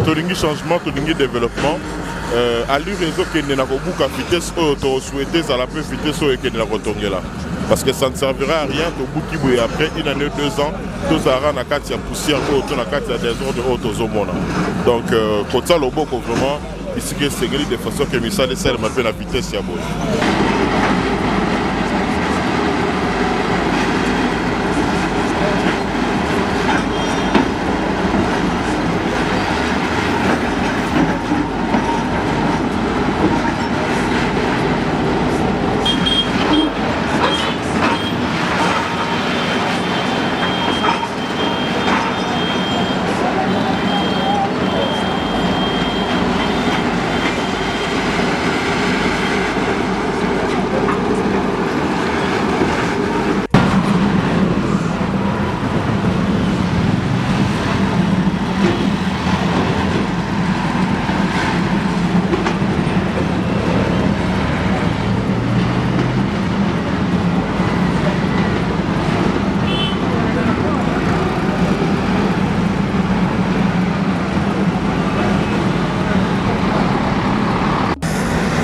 Tolingi changement, tolingi développement. Allure ezokende na kobuka, vitesse oyo tosouhaite ezala mpe vitesse oyo ekende na kotongela, parce que ça ne servira à rien tobuki boye, après une année, 2 ans, tozalaka na kati ya poussière oyo to na kati ya désordre oyo tozomona. Donc kotia loboko vraiment esika esengeli, de façon ke misala esalema mpe na vitesse ya boye.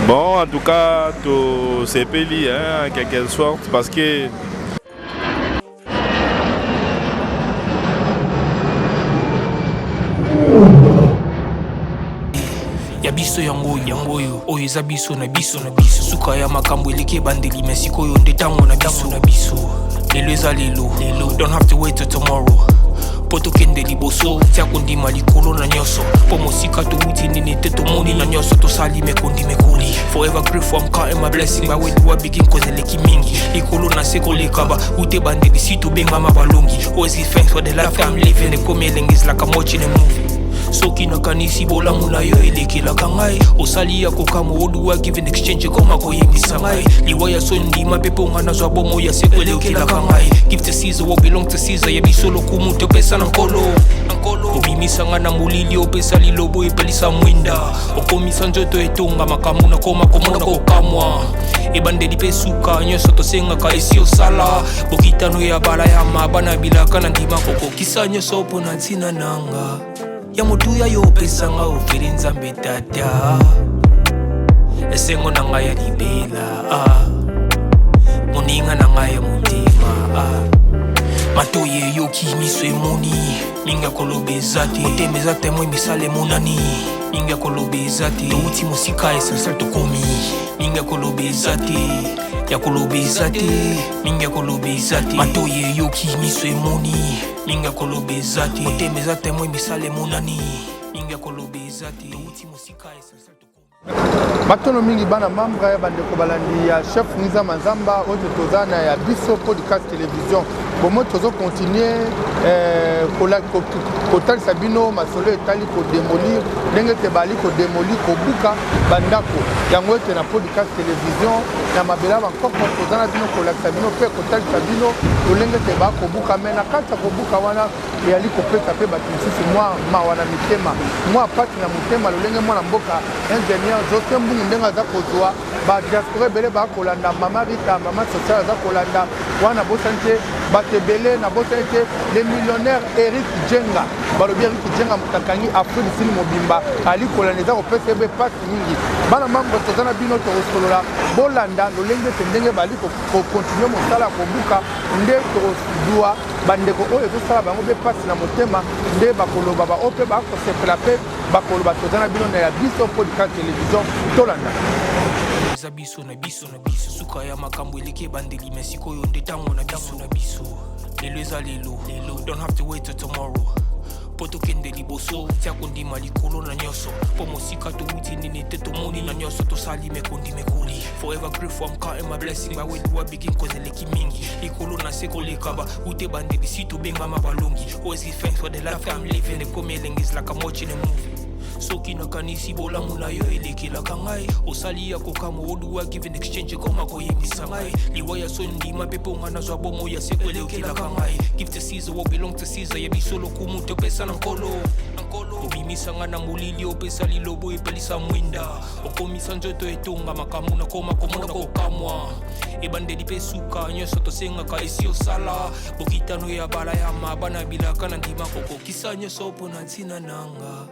Bon, en tout cas, tosepeli, hein, en quelque sorte, parce que Ya biso yango oyo, yango oyo, oyo eza biso na biso na biso. Suka ya makambo eleki ebandeli, me sikoyo nde ntango na biso na biso. Lelo eza lelo lelo, don't have to wait till tomorrow mpo tokende liboso. Tia kondima likolo na nyonso, mpo mosika towuti nini te, tomoni na nyonso tosali mekondi mekoli. Forever grateful, I'm counting my blessing. By where do I begin? Cause eleki mingi likolo na se koleka ba ute bandeli si tobengama balongi. Always give thanks for the life I'm living. Ekomi elengi, is like I'm watching a movie. Soki nakanisi bolamu na yo elekelaka ngai, osali ya kokamwa. Oduwa give in exchange ekoma koyebisa ngai liwa ya so ndima mpe mponga nazwa bomo ya seko elekelaka ngai. Give to Caesar what belong to Caesar. Ya biso lokumu topesa na Nkolo. Obimisa ngai na molili, opesa lilobo, epelisa mwinda, okomisa nzoto etonga makambo nakoma komona kokamwa. Ebandeli mpe suka, nyonso tosengaka esi osala. Bokitano ya bala ya mabana bilaka na ndima kokokisa nyonso mpo na ntina nanga ya motuya yo opesanga ofeli. Nzambe Tata, esengo na ngai ya libela, ah. Moninga na ngai ya motema, ah. Matoi eyoki, miso emoni, mingi ya koloba eza te. Motema eza témoin, misala emonani, mingi ya koloba eza te. Touti mosika, essentiel tokomi, mingi ya koloba eza te, ya koloba eza te, mingi ya koloba eza te. Matoi eyoki, miso emoni, mingi ya koloba eza te. Motema eza témoin, misala emonani, mingi ya koloba eza te. Touti mosika, essentiel tokomi. Matono mingi, bana membre, bandeko balandi ya chef Nzamba Nzamba oyo toza na ya biso podcast télévision. Bomo tozocontinue kotalisa bino masolo etali kodémolir, ndenge ete bali kodémolir, kobuka bandako yango ete na podcast télévision na mabela bankoko. Toza na bino kolakisa bino mpe kotalisa bino lolenge ete bakobuka. Me na kati ya kobuka wana, eyali kopesa mpe bato mosusu mwa mawa na mitema, mwa pasi na motema, lolenge mwana mboka ingénieur José Mbungu ndenge aza kozwa badiaspora ebele bakolanda. Mama Rita, mama sociale, aza kolanda wana. Bosani te bato ebele, nabosani te le millionnaire Eric Jenga. Balobi Eric Jenga, moto akangi Afrique du Sud mobimba, ali kolanda. Eza kopesa ye mpasi mingi. Bana membre, toza na bino, tokosolola. Bolanda lolenge ete ndenge bali kocontinue mosala ya kobuka, nde tokozwa bandeko oyo ezosala bango mpe mpasi na motema, nde bakoloba, baoyo mpe bakosepela mpe bakoloba. Toza na bino na ya biso podcast télévision, tolanda. Eza biso na biso na biso. Suka ya makambo eleki ebandeli, me sikoyo nde ntango na biso na biso. Lelo eza lelo lelo, don't have to wait till tomorrow mpo tokende liboso. Tia kondima likolo na nyonso, mpo mosika towuti nini te, tomoni na nyonso tosali mekondi mekoli. Forever grateful, I'm counting my blessing. By where do I begin? Cause eleki mingi likolo na se koleka ba ute bandeli si tobengama balongi. Always give thanks for the life I'm living. Ekomi elengi, is like I'm watching a movie. Soki nakanisi bolamu na yo elekelaka ngai, osali ya kokamwa. Oduwa give in exchange ekoma koyebisa ngai liwa ya so ndima mpe mponga nazwa bomo ya seko elekelaka ngai. Give to Caesar what belong to Caesar. Ya biso lokumu topesa na Nkolo. Obimisa nga na molili, opesa lilobo, epelisa mwinda. Okomisa nzoto etonga makambo, nakoma komona kokamwa. Ebandeli mpe suka, nyonso tosengaka esi osala. Bokitano ya bala ya mabana bilaka na ndima kokokisa nyonso mpo na ntina nanga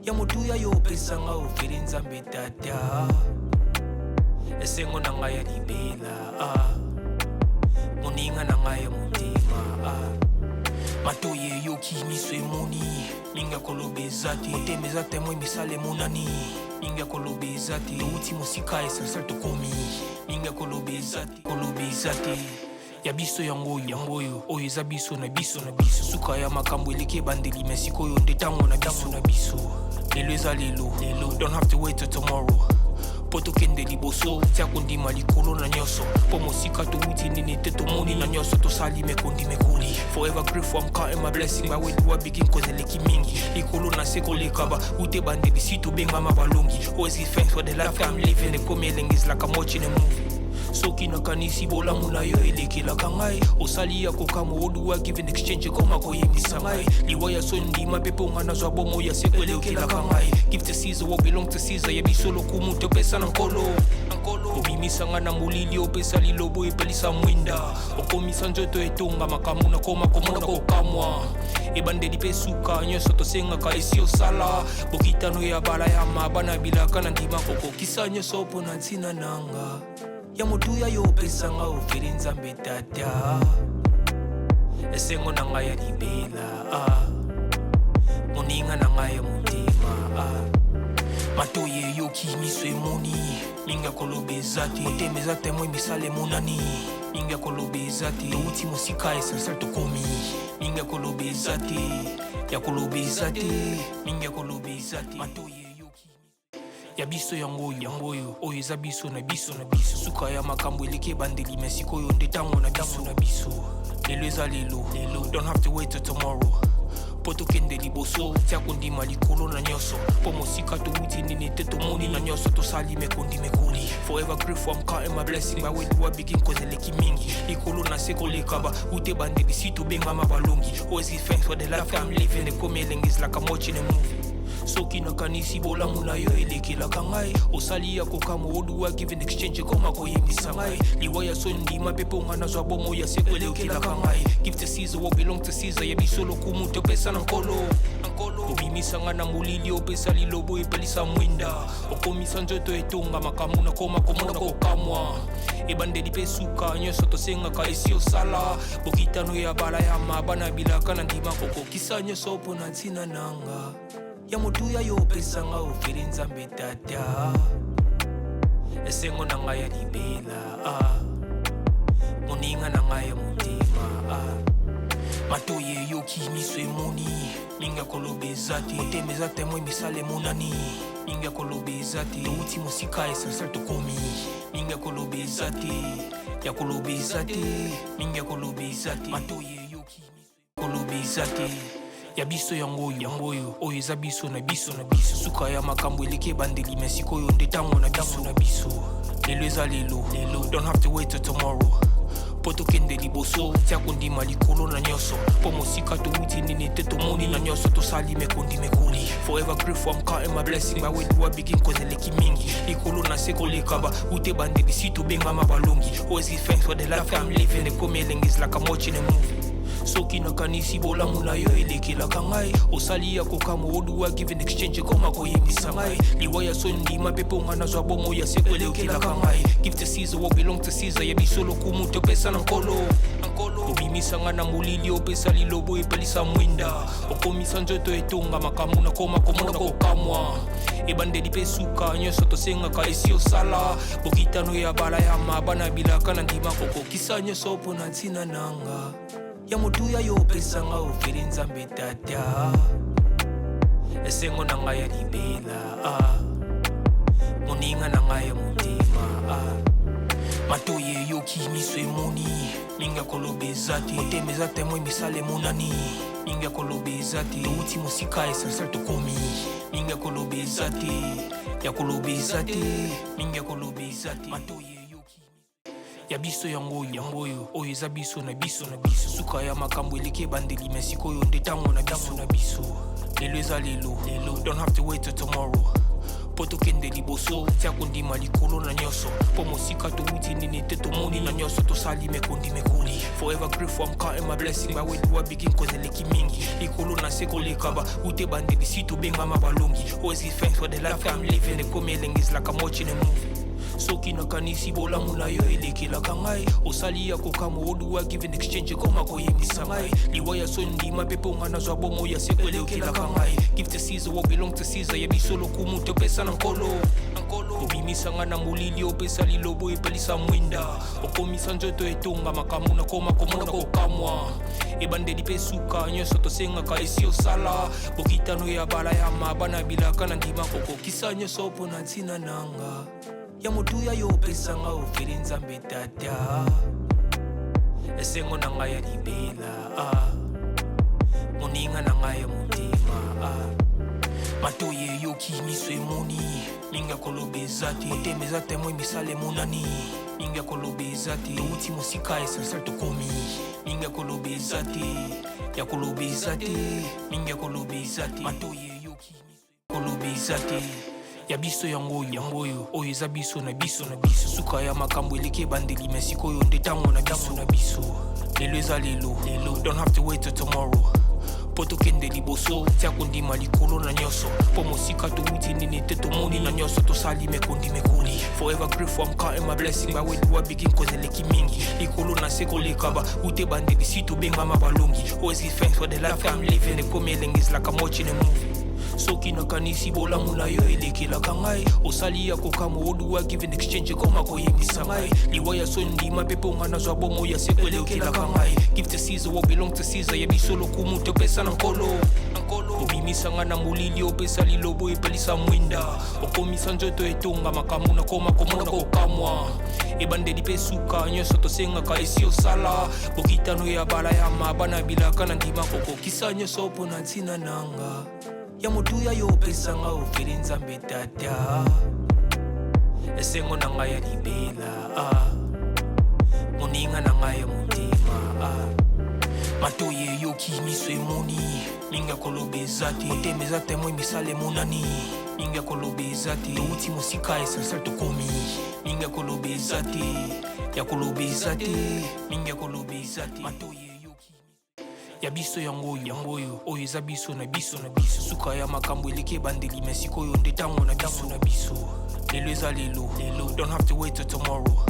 ya motuya yo opesanga ofele Nzambe Tata, esengo na ngai ya libela, ah. Moninga na ngai ya motema, ah. Matoi eyoki, miso emoni, mingi ya koloba eza te. Motema eza témoin, misala emonani, mingi ya koloba eza te. Touti mosika, essentiel tokomi, mingi ya koloba eza te, koloba eza te. Ya biso yango oyo, yango oyo, oyo eza biso na biso na biso. Suka ya makambo eleki ebandeli, me sikoyo nde ntango na biso na biso. Lelo eza lelo lelo, don't have to wait till tomorrow mpo tokende liboso. Tia kondima likolo na nyonso, mpo mosika towuti nini te tomoni na nyonso tosali mekondi mekoli. Forever grateful, I'm counting my blessing. By where do I begin? Cause eleki mingi likolo na se koleka ba ute bandeli si tobengama balongi. Always give thanks for the life I'm living. Ekomi elengi, is like I'm watching a movie. Soki nakanisi bolamu na yo elekelaka ngai, osali ya kokamwa. Oduwa give in exchange ekoma koyebisa ngai liwa ya so ndima mpe mpo nga nazwa bomo ya seko elekelaka ngai. Give to Caesar what belong to Caesar. Ya biso lokumu topesa na Nkolo. Obimisa nga na molili, opesa lilobo, epelisa mwinda. Okomisa nzoto etonga makambo, nakoma komona kokamwa. Ebandeli mpe suka, nyonso tosengaka esi osala. Bokitano ya bala ya mabana bilaka na ndima kokokisa nyonso mpo na ntina nanga ya motuya yo opesanga ofele Nzambe Tata, esengo na ngai ya libela, ah. Moninga na ngai ya motema, ah. Matoi eyoki, miso emoni, mingi ya koloba eza te. Motema eza témoin, misala emonani, mingi ya koloba eza te. Touti mosika, essentiel tokomi, mingi ya koloba eza te, ya koloba eza te, mingi ya koloba eza te. Matoi eyoki. Ya biso yango oyo, yango oyo, oyo eza biso na biso na biso. Suka ya makambo eleki ebandeli, me sikoyo nde ntango na biso na biso. Lelo eza lelo lelo, don't have to wait till tomorrow mpo tokende liboso. Tia kondima likolo na nyonso, mpo mosika towuti nini te tomoni na nyonso tosali mekondi mekoli. Forever grateful, I'm counting my blessing. By where do I begin? Cause eleki mingi likolo na se koleka ba ute bandeli si tobengama balongi. Always give thanks for the life I'm living. Ekomi elengi, is like I'm watching a movie. Soki nakanisi bolamu na yo elekelaka ngai, osali ya kokamwa. Oduwa give in exchange ekoma koyebisa ngai liwa ya so ndima mpe mpo nga nazwa bomo ya seko elekelaka ngai. Give to Caesar what belong to Caesar. Ya biso lokumu topesa na Nkolo. Obimisa nga na molili, opesa lilobo, epelisa mwinda. Okomisa nzoto etonga makambo, nakoma komona kokamwa. Ebandeli mpe suka, nyonso tosengaka esi osala. Bokitano ya bala ya mabana bilaka na ndima kokokisa nyonso mpo na ntina nanga ya motuya yo opesanga ofele Nzambe Tata, esengo na ngai ya libela, ah. Moninga na ngai ya motema, ah. Matoi eyoki, miso emoni, mingi ya koloba eza te. Motema eza témoin, misala emonani, mingi ya koloba eza te. Touti mosika, essentiel tokomi, mingi ya koloba eza te, ya koloba eza te, mingi ya koloba eza te. Matoi eyoki, koloba eza te. Ya biso yango oyo, yango oyo, oyo eza biso na biso na biso. Suka ya makambo eleki ebandeli, me sikoyo nde ntango na biso na biso. Lelo eza lelo lelo, don't have to wait till tomorrow mpo tokende liboso. Tia kondima likolo na nyonso, mpo mosika towuti nini te tomoni na nyonso tosali mekondi mekoli. Forever grateful, I'm counting my blessing. By where do I begin? Cause eleki mingi likolo na se koleka ba ute bandeli si tobengama balongi. Always give thanks for the life I'm living. Ekomi elengi, is like I'm watching a movie. Soki nakanisi bolamu na yo elekelaka ngai, osali ya kokamwa. Oduwa give in exchange ekoma koyebisa ngai liwa ya so ndima mpe mpo nga nazwa bomo ya seko elekelaka ngai. Give to Caesar what belong to Caesar. Ya biso lokumu topesa na Nkolo. Obimisa nga na molili, opesa lilobo, epelisa mwinda. Okomisa nzoto etonga makambo, nakoma komona kokamwa. Ebandeli mpe suka, nyonso tosengaka esi osala. Bokitano ya bala ya mabana bilaka na ndima kokokisa nyonso mpo na ntina nanga ya motuya yo opesanga ofele Nzambe Tata, esengo na ngai ya libela, ah. Moninga na ngai ya motema, ah. Matoi eyoki, miso emoni, mingi ya koloba eza te. Motema eza témoin, misala emonani, mingi ya koloba eza te. Touti mosika, essentiel tokomi, mingi ya koloba eza te, ya koloba eza te, mingi ya koloba eza te. Matoi eyoki. Ya biso yango oyo, yango oyo, oyo eza biso na biso na biso. Suka ya makambo eleki ebandeli, me sikoyo nde ntango na biso na biso. Lelo eza lelo. Don't have to wait till tomorrow mpo tokende liboso. Tia kondima likolo na nyonso, mpo mosika towuti nini te, tomoni na nyonso tosali mekondi mekoli. Forever grateful, I'm counting my blessing. By where do I begin? 'Cause eleki mingi, likolo na se koleka ba ute bandeli si tobengama balongi. Always give thanks for the life I'm living. Ekomi elengi, is like I'm watching a movie. Soki nakanisi bolamu na yo elekelaka ngai, osali ya kokamwa. Oduwa give in exchange, ekoma koyembisa ngai liwa ya so ndima mpe mponga nazwa bomo ya seko elekelaka ngai. Give to Caesar what belong to Caesar. Ya biso lokumu topesa na Nkolo. Obimisanga na molili, opesa lilobo, epelisa mwinda, okomisa nzoto etonga makambo nakoma komona kokamwa. Ebandeli mpe suka, nyonso tosengaka esi osala. Bokitano ya bala ya mabana bilaka na ndima kokokisa nyonso mpo na ntina nanga ya motuya yo opesanga ofeli. Nzambe Tata, esengo na ngai ya libela, ah. Moninga na ngai ya motema, ah. Matoi eyoki, miso emoni, mingi ya koloba eza te. Motema eza témoin, misala emonani, mingi ya koloba eza te. Touti mosika, essentiel tokomi, mingi ya koloba eza te, ya koloba eza te, mingi ya koloba eza te. Matoi eyoki, koloba eza te. Ya biso yango oyo, yango oyo, oyo eza biso na biso na biso. Suka ya makambo eleki ebandeli, me sikoyo nde ntango na biso na biso. Lelo eza lelo. Don't have to wait till tomorrow mpo tokende liboso. Tia kondima likolo na nyonso, mpo mosika towuti nini te, tomoni na nyonso tosali mekondi mekoli. Forever grateful, I'm counting my blessing. By where do I begin? 'Cause eleki mingi, likolo na se koleka ba ute bandeli si tobengama balongi. Always give thanks for the life I'm living. Ekomi elengi, is like I'm watching a movie. Soki nakanisi bolamu na yo elekelaka ngai, osali ya kokamwa. Oduwa give in exchange, ekoma koyembisa ngai liwa ya so ndima mpe mponga nazwa bomo ya seko elekelaka ngai. Give to Caesar what belong to Caesar. Ya biso lokumu topesa na Nkolo. Obimisanga na molili, opesa lilobo, epelisa mwinda, okomisa nzoto etonga makambo nakoma komona kokamwa. Ebandeli mpe suka, nyonso tosengaka esi osala. Bokitano ya bala ya mabana bilaka na ndima kokokisa nyonso mpo na ntina nanga ya motuya yo opesanga ofeli. Nzambe Tata, esengo na ngai ya libela, ah. Moninga na ngai ya motema, ah. Matoi eyoki, miso emoni, mingi ya koloba eza te. Motema eza témoin, misala emonani, mingi ya koloba eza te. Touti mosika, essentiel tokomi, mingi ya koloba eza te, ya koloba eza te, mingi ya koloba eza te. Matoi eyoki, ya biso yango oyo, yango oyo, oyo eza biso na biso na biso. Suka ya makambo eleki ebandeli, me sikoyo nde ntango na biso na biso. Lelo eza lelo. Don't have to wait till tomorrow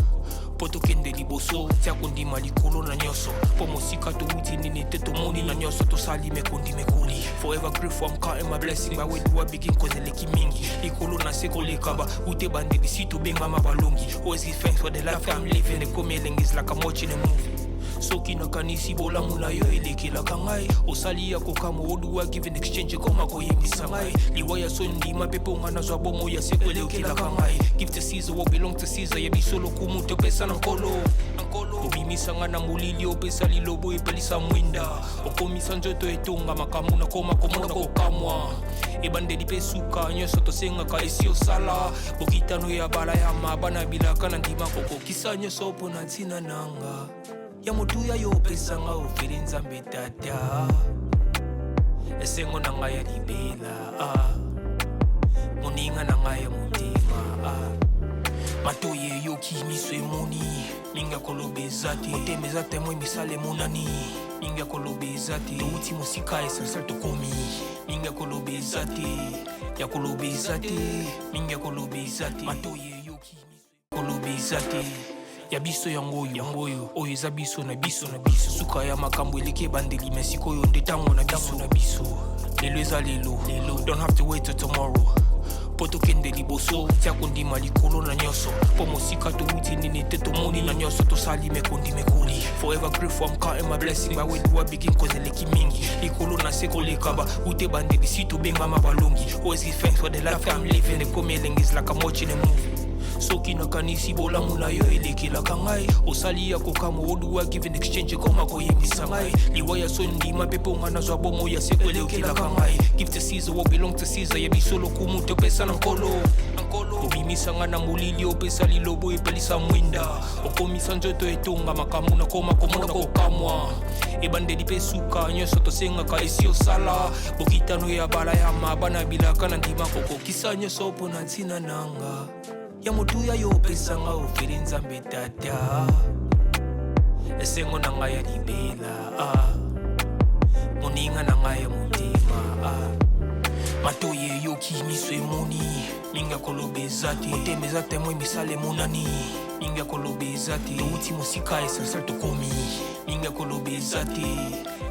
mpo tokende liboso. Tia kondima likolo na nyonso, mpo mosika towuti nini te, tomoni na nyonso tosali mekondi mekoli. Forever grateful, I'm counting my blessing. By where do I begin? 'Cause eleki mingi, likolo na se koleka ba ute bandeli si tobengama balongi. Always give thanks for the life I'm living. Ekomi elengi, is like I'm watching a movie. Soki nakanisi bolamu na yo elekelaka ngai, osali ya kokamwa. Oduwa give in exchange, ekoma koyembisa ngai liwa ya so ndima mpe mponga nazwa bomo ya seko elekelaka ngai. Give to Caesar what belong to Caesar. Ya biso lokumu topesa na Nkolo. Obimisanga na molili, opesa lilobo, epelisa mwinda, okomisa nzoto etonga makambo nakoma komona kokamwa. Ebandeli mpe suka, nyonso tosengaka esi osala. Bokitano ya bala ya mabana bilaka na ndima kokokisa nyonso mpo na ntina nanga ya motuya yo opesanga ofeli. Nzambe Tata, esengo na ngai ya libela, ah. Moninga na ngai ya motema, ah. Matoi eyoki, miso emoni, mingi ya koloba eza te. Motema eza témoin, misala emonani, mingi ya koloba eza te. Touti mosika, essentiel tokomi, mingi ya koloba eza te, ya koloba eza te, mingi ya koloba eza te. Matoi eyoki, koloba eza te. Ya biso yango oyo, yango oyo, oyo eza biso na biso na biso. Suka ya makambo eleki ebandeli, me sikoyo nde ntango na biso na biso. Lelo eza lelo. Don't have to wait till tomorrow mpo tokende liboso. Tia kondima likolo na nyonso, mpo mosika towuti nini te, tomoni na nyonso tosali mekondi mekoli. Forever grateful, I'm counting my blessing. By where do I begin? 'Cause eleki mingi, likolo na se koleka ba ute bandeli si tobengama balongi. Always give thanks for the life I'm living. Ekomi elengi, is like I'm watching a movie. Soki nakanisi bolamu na yo elekelaka ngai, osali ya kokamwa. What do I give in exchange? Ekoma koyebisa ngai liwa ya so ndima mpe mpo nga nazwa bomo ya seko elekelaka ngai. Give to Caesar what belong to Caesar. Ya biso lokumu topesa na Nkolo. Obimisa nga na molili, opesa lilobo, epelisa mwinda, okomisa nzoto etonga makambo nakoma komona kokamwa. Ebandeli mpe suka, nyonso tosengaka esi osala. Bokitano ya balayama, bana bilaka na ndima kokokisa nyonso mpo na ntina nanga ya motuya yo opesanga ofele. Nzambe Tata, esengo na ngai ya libela, ah. Moninga na ngai ya motema, ah. Matoyi eyoki, miso emoni, mingi ya koloba eza te. Motema eza témoin, misala emonani, mingi ya koloba eza te. Touti mosika, essentiel tokomi, mingi ya koloba eza te,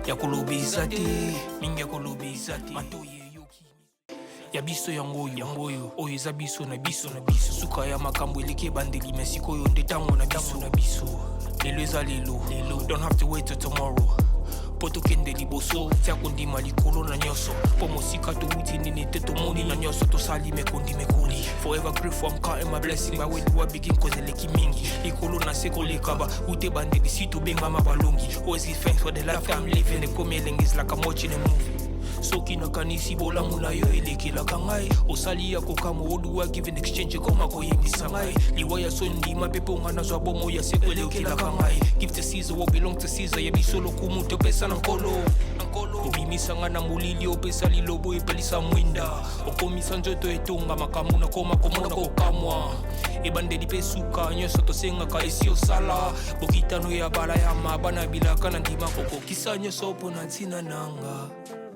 ya koloba eza te, mingi ya koloba eza te. Matoyi eyoki, ya biso yango oyo, yango oyo, oyo eza biso na biso na biso. Suka ya makambo eleki ebandeli, me sikoyo nde ntango na biso na biso. Lelo eza lelo lelo, don't have to wait till tomorrow mpo tokende liboso. Tia kondima likolo na nyonso, mpo mosika towuti nini te tomoni na nyonso tosali mekondi mekoli. Forever grateful, I'm counting my blessing by where do I begin, 'cause eleki mingi likolo na se koleka ba ute bandeli si tobengama balongi. Always give thanks for the life I'm living. Ekomi elengi, is like I'm watching a movie. Soki nakanisi bolamu na yo elekelaka ngai, osali ya kokamwa. What do I give in exchange? Ekoma koyebisa ngai liwa ya so ndima mpe mpo nga nazwa bomo ya seko elekelaka ngai. Give to Caesar what belong to Caesar. Ya biso lokumu topesa na Nkolo. Obimisa nga na molili, opesa lilobo, epelisa mwinda, okomisa nzoto etonga makambo nakoma komona kokamwa. Ebandeli mpe suka, nyonso tosengaka esi osala. Bokitano ya balayama, bana bilaka na ndima kokokisa nyonso mpo na ntina nanga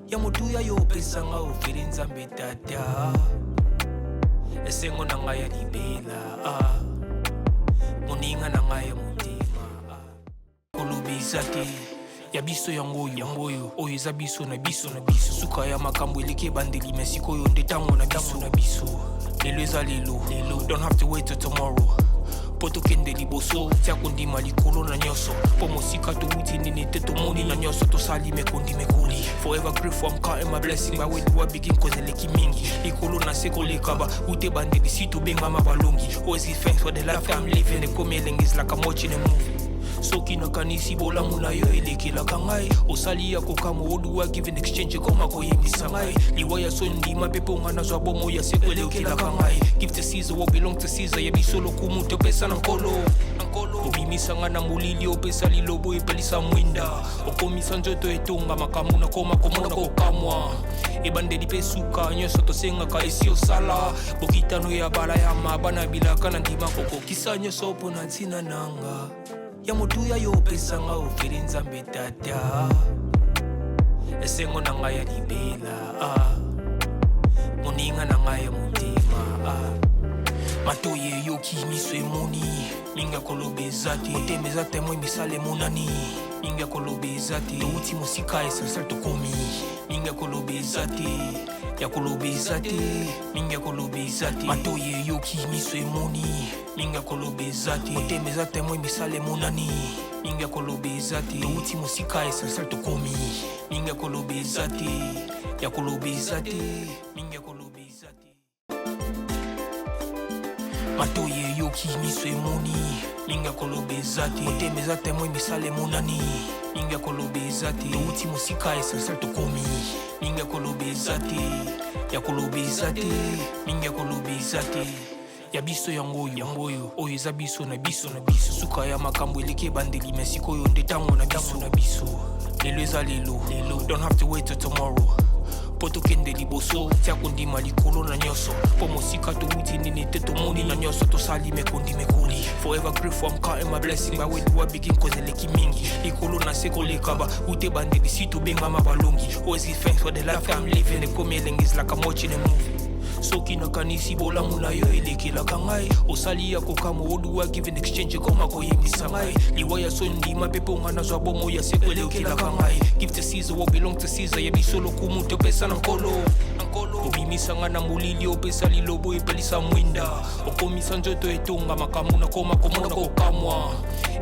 ya motuya yo opesanga ofele. Nzambe Tata, esengo na ngai ya libela, ah. Moninga na ngai ya motema, ah. Koloba eza te. Ya biso yango oyo, yango oyo, oyo eza biso na biso na biso. Suka ya makambo eleki ebandeli, me sikoyo nde ntango na biso na biso. Lelo eza lelo lelo, don't have to wait till tomorrow mpo tokende liboso. Tia kondima likolo na nyonso, mpo mosika towuti nini te tomoni na nyonso tosali mekondi mekoli. Forever grateful, I'm counting my blessing by where do I begin, 'cause eleki mingi likolo na se koleka ba ute bandeli si tobengama balongi. Always give thanks for the life I'm living. Ekomi elengi, is like I'm watching a movie. Soki nakanisi bolamu na yo elekelaka ngai, osali ya kokamwa. What do I give in exchange? Ekoma koyebisa ngai liwa ya so ndima mpe mpo nga nazwa bomo ya seko elekelaka ngai. Give to Caesar what belong to Caesar. Ya biso lokumu topesa na Nkolo. Obimisa nga na molili, opesa lilobo, epelisa mwinda, okomisa nzoto etonga makambo nakoma komona kokamwa. Ebandeli mpe suka, nyonso tosengaka esi osala. Bokitano ya balayama, bana bilaka na ndima kokokisa nyonso mpo na ntina nanga ya motuya yo opesanga ofele. Nzambe Tata, esengo na ngai ya libela, ah. Moninga na ngai ya motema, ah. Matoyi eyoki, miso emoni, mingi ya koloba eza te. Motema eza témoin, misala emonani, mingi ya koloba eza te. Touti mosika, essentiel tokomi, mingi ya koloba eza te, ya koloba eza te, mingi ya koloba eza te. Matoyi eyoki, miso emoni, mingi ya koloba eza te. Motema eza témoin, misala emonani, mingi ya koloba eza te. Touti mosika, essentiel tokomi, mingi ya koloba eza te, ya koloba eza te, mingi ya koloba eza te. Matoyi eyoki, miso emoni, mingi ya koloba eza te. Motema eza témoin, misala emonani, mingi ya koloba eza te. Touti mosika, essentiel tokomi, mingi ya koloba eza te, ya koloba eza te, mingi ya koloba eza te. Ya biso yango oyo, yango oyo, oyo eza biso na biso na biso. Suka ya makambo eleki ebandeli, me sikoyo nde ntango na biso na biso. Lelo eza lelo lelo, don't have to wait till tomorrow mpo tokende liboso. Tia kondima likolo na nyonso, mpo mosika towuti nini te tomoni na nyonso tosali mekondi mekoli. Forever grateful, I'm counting my blessing by where do I begin, 'cause eleki mingi likolo na se koleka ba ute bandeli si tobengama balongi. Always give thanks for the life I'm living. Ekomi elengi, is like I'm watching a movie. Soki nakanisi bolamu na yo elekelaka ngai, osali ya kokamwa. What do I give in exchange? Ekoma koyebisa ngai liwa ya so ndima mpe mpo nga nazwa bomo ya seko elekelaka ngai. Give to Caesar what belong to Caesar. Ya biso lokumu topesa na Nkolo. Obimisa nga na molili, opesa lilobo, epelisa mwinda, okomisa nzoto etonga makambo nakoma komona kokamwa.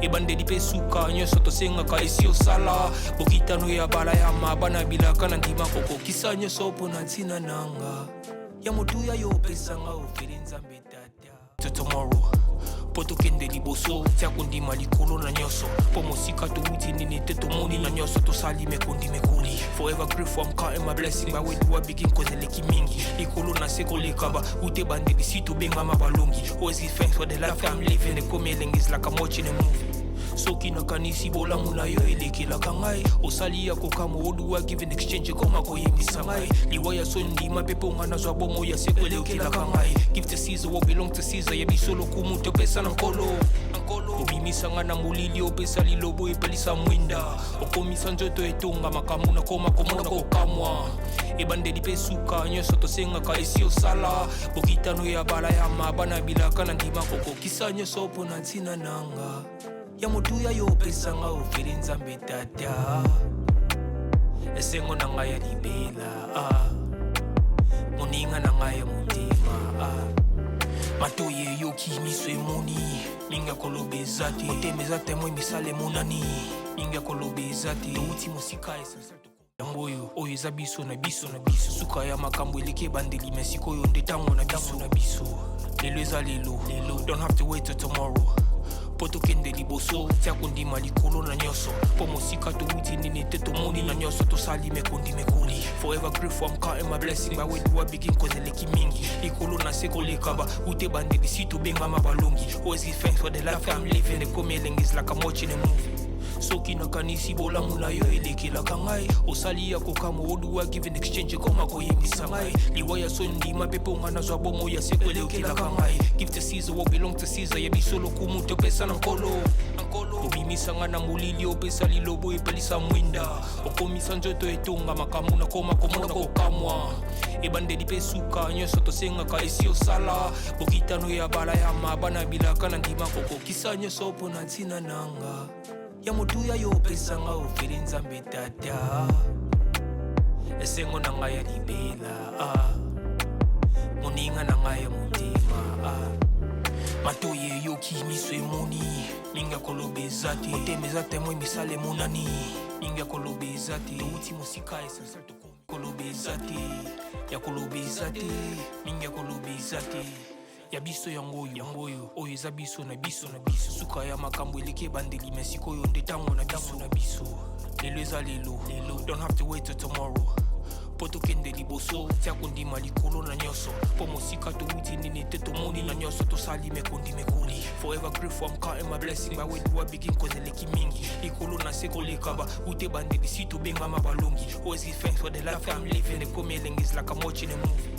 Ebandeli mpe suka, nyonso tosengaka esi osala. Bokitano ya balayama, bana bilaka na ndima kokokisa nyonso mpo na ntina nanga ya motuya yo opesanga ofele. Nzambe Tata. till tomorrow. Mpo tokende liboso, tia kondima likolo na nyonso, mpo mosika towuti nini te, tomoni na nyonso tosali mekondi mekoli. Forever grateful, I'm counting my blessing. By where do I begin? Cause eleki mingi likolo na se koleka ba ute bandebisi tobengama balongi. Always give thanks for the life I'm living. Ekomi elengi, is like I'm watching a movie. Soki nakanisi bolamu na yo elekelaka ngai, osali ya kokamwa. Oduwa give in exchange ekoma koyembisa ngai liwa ya so ndima mpe mponga nazwa bomo ya seko elekelaka ngai. Give to Caesar what belong to Caesar. Ya biso lokumu topesa na Nkolo. Obimisa ngai na molili, opesa lilobo epelisa mwinda, okomisa nzoto etonga makambo nakoma komona kokamwa. Ebandeli mpe suka, nyonso tosengaka esi osala. Bokitano ya bala ya mabana bilaka na ndima kokokisa nyonso mpo na ntina nanga ya motuya yo opesanga ofeli. Nzambe Tata, esengo na ngai ya libela, ah. Moninga na ngai ya motema, ah. Matoi eyoki, miso emoni, mingi ya koloba eza te. Motema eza témoin, misala emonani, mingi ya koloba eza te. Touti mosika, yango oyo oyo eza biso na biso na biso. Suka ya makambo eleki ebandeli, me sikoyo nde ntango na biso na biso. Lelo eza lelo lelo, don't have to wait till tomorrow. Mpo tokende liboso, tia kondima likolo na nyonso, mpo mosika towuti nini te, tomoni na nyonso tosali mekondi mekoli. Forever grateful, I'm counting my blessing. By where do I begin? Cause eleki mingi likolo na se koleka ba ute bandebisi tobengama balongi. Always give thanks for the life I'm living. Ekomi elengi, is like I'm watching a movie. Soki nakanisi bolamu na yo elekelaka ngai, osali ya kokamwa. Oduwa give in exchange ekoma koyembisa ngai liwa ya so ndima mpe mponga nazwa bomo ya seko elekelaka ngai. Give to Caesar what belong to Caesar. Ya biso lokumu topesa na Nkolo. Obimisa ngai na molili, opesa lilobo epelisa mwinda, okomisa nzoto etonga makambo nakoma komona kokamwa. Ebandeli mpe suka, nyonso tosengaka esi osala. Bokitano ya bala ya mabana bilaka na ndima kokokisa nyonso mpo na ntina nanga ya motuya yo opesanga ofeli. Nzambe Tata, esengo na ngai ya libela, ah. Moninga na ngai ya motema, ah. Matoi eyoki, miso emoni, mingi ya koloba eza te. Motema eza témoin, misala emonani, mingi ya koloba eza te. Touti mosika, essentiel tokomi. Koloba eza te, ya koloba eza te, mingi ya koloba eza te. Ya biso yango oyo, yango oyo oyo eza biso na biso na biso. Suka ya makambo eleki ebandeli, me sikoyo nde ntango na biso na biso. Lelo eza lelo lelo, don't have to wait till tomorrow. Mpo tokende liboso, tia kondima likolo na nyonso, mpo mosika towuti nini te, tomoni na nyonso tosali mekondi mekoli. Forever grateful, I'm counting my blessing. By where do I begin? Cause eleki mingi likolo na se koleka ba ute bandebisi tobengama balongi. Always give thanks for the life I'm living. Ekomi elengi, is like I'm watching a movie.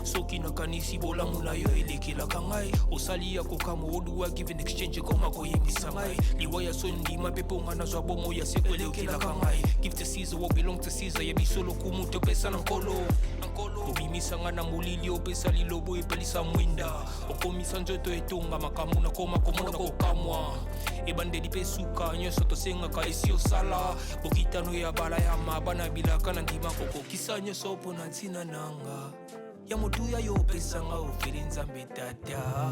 Soki nakanisi bolamu na yo elekelaka ngai, osali ya kokamwa. Oduwa give in exchange ekoma koyembisa ngai liwa ya so ndima mpe mponga nazwa bomo ya seko elekelaka ngai. Give to Caesar what belong to Caesar. Ya biso lokumu topesa na Nkolo. Obimisa ngai na molili, opesa lilobo epelisa mwinda, okomisa nzoto etonga makambo nakoma komona kokamwa. Ebandeli mpe suka, nyonso tosengaka esi osala. Bokitano ya bala ya mabana bilaka na ndima kokokisa nyonso mpo na ntina nanga ya motuya yo opesanga ofeli. Nzambe Tata,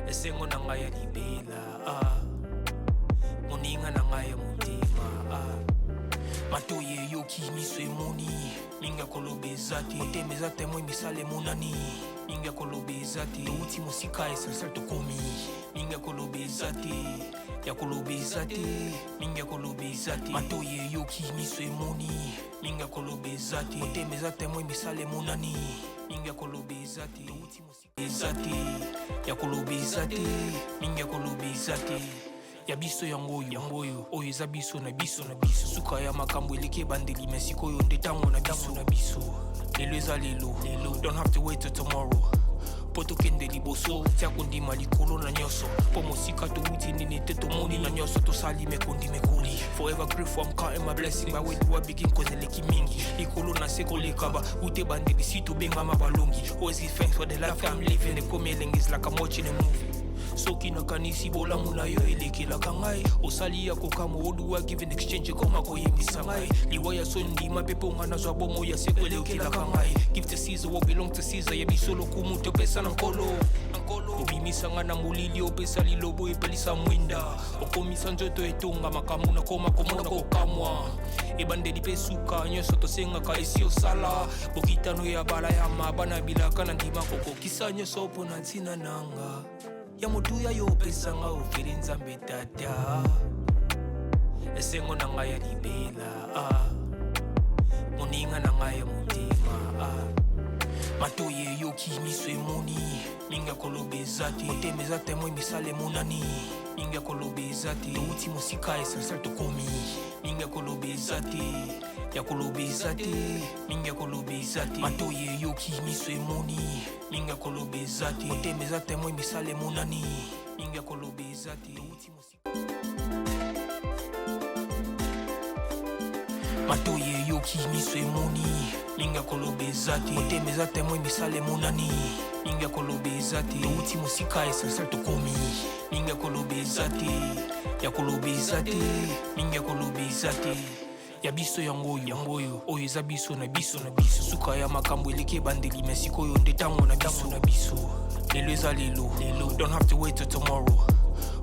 esengo na ngai ya libela, ah. Moninga na ngai ya motema, ah. Matoi eyoki, miso emoni, mingi ya koloba eza te. Motema eza témoin, misala emonani, mingi ya koloba eza te. Touti mosika, essentiel tokomi. Mingi ya koloba eza te, ya koloba eza te, mingi ya koloba eza te. Matoi eyoki, miso emoni, mingi ya koloba eza te. Motema eza témoin, misala emonani, mingi ya koloba eza te. Touti mosika eza te, ya koloba eza te, mingi ya koloba eza te. Ya biso yango oyo, yango oyo oyo eza biso na biso na biso. Suka ya makambo eleki ebandeli, me sikoyo nde ntango na biso na biso. Lelo eza lelo lelo, don't have to wait till tomorrow. Mpo tokende liboso, tia kondima likolo na nyonso, mpo mosika towuti nini te, tomoni na nyonso tosali mekondi mekoli. Forever grateful, I'm counting my blessing. By where do I begin? Cause eleki mingi likolo na se koleka ba ute bandebisi tobengama balongi. Always give thanks for the life I'm living. Ekomi elengi, is like I'm watching a movie. Soki nakanisi bolamu na yo elekelaka ngai, osali ya kokamwa. Oduwa give and exchange ekoma koyembisa ngai. Liwa ya soni ndima mpe mpo nga nazwa bomoi ya seko elekelaka ngai. Give to Caesar what belong to Caesar. Ya biso lokumu topesa na Nkolo. Obimisa nga na molili, opesa lilobo, epelisa mwinda, okomisa nzoto etonga makambo nakoma komona kokamwa. Ebandeli mpe suka, nyonso tosengaka esi osala. Bokitano ya balayama, bana bilaka na ndima kokokisa nyonso mpo na ntina nanga ya motuya yo opesanga ofeli. Nzambe Tata, esengo na ngai ya libela, ah. Moninga na ngai ya motema, ah. Matoi eyoki, miso emoni, mingi ya koloba eza te. Motema eza témoin, misala emonani, mingi ya koloba eza te. Touti mosika, essentiel tokomi, mingi ya koloba eza te, ya koloba eza te, mingi ya koloba eza te. Matoi eyoki, miso emoni, mingi ya koloba eza te. Motema eza témoin, misala emonani, mingi ya koloba eza te. Touti mosika. Matoi eyoki, miso emoni, mingi ya koloba eza te. Motema eza témoin, misala emonani, mingi ya koloba eza te. Touti mosika, essentiel tokomi, mingi ya koloba eza te, ya koloba eza te, mingi ya koloba eza te. Ya biso yango oyo, yango oyo, oyo eza biso na biso na biso. Suka ya makambo eleki ebandeli, me sikoyo nde ntango na biso na biso. Lelo eza lelo lelo, don't have to wait till tomorrow